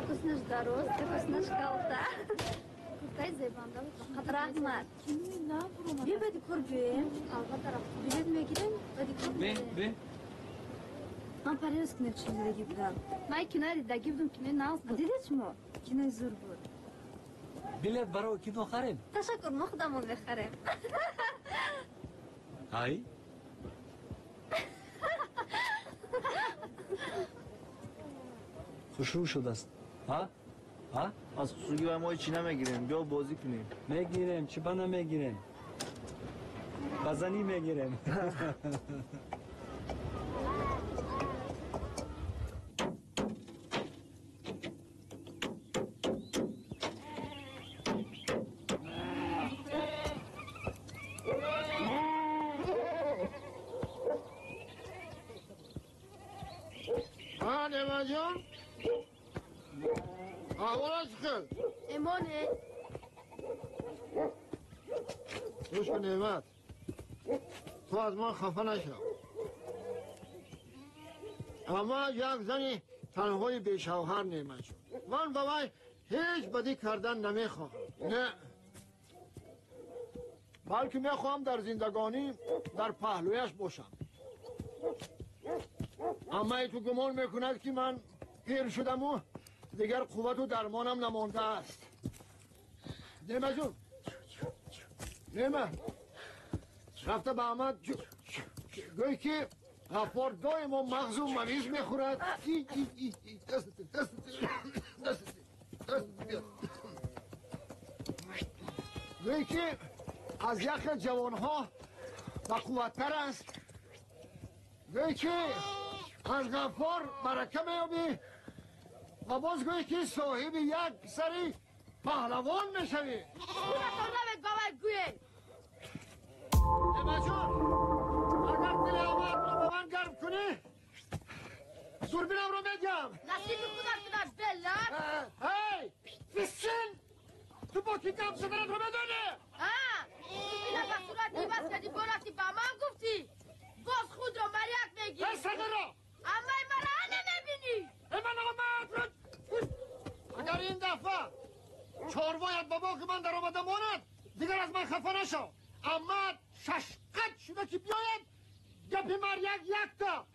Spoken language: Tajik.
Якоснаш дароз, якоснаш калта. Куртаи зебанда буд. Раҳмат. Кинои нав буромада. Бия баъди кор биёем. Албатта рафтем. Билет мегирем, баъди кор Бе, меоем. бе. Ман париз кино дидагӣ будам. Ман кинои дидагӣ будам, кинои нав буд. Дидед шумо? Кинои зур буд. Билет барои кино харем. Ташаккур, мо худамон мехарем. Ай? Хушрӯ шудааст. А? А? Аз хушрӯгӣ вай мо ҳеҷ чӣ намегирем. Биё бозӣ кунем. Мегирем, чӣ ба намегирем? Ба занӣ мегирем. ها نعمت جان، احوالت خیر؟ امانه. گوش کن نعمت، تو از ما خفه نشو. اما یک زنی تنهای بی شوهر نعمت شد. من با وی هیچ بدی کردن نمیخواهم، نه، بلکه میخواهم در زندگانی در پهلویش باشم. اما تو گمان میکند که من پیر شدم و دیگر قوت و درمانم نمانده است. نعمت جون، نعمت رفته به احمد گوی که غفار دائما مغز و مویز میخورد. ای ای ای ای دست دست دست دست بیا. گوی که از یخ جوانها با قوتتر است. گوی که از غفار برکه میابی و باز گوی که صاحب یک سری پهلوان میشوی. خودتان روید بابای گویی. نعمت جان، اگر دل احمد را به من گرم کنی دوربینم رو میدم. نصیب خودت بدم بلد. هی فسن، تو با کی گپ زدنت رو میدونی؟ ها، دوربینم به صورت عوض کردی، با رفتی به من گفتی باز خود را مریک میگی. ای صدر را. اما مرا نمیبینی. ای من آمد رو. اگر این دفعه چهاروایت بابا که من در آمده ماند دیگر از من خفه نشو. اما شش قد شده که بیاید گپی مریک یک تا.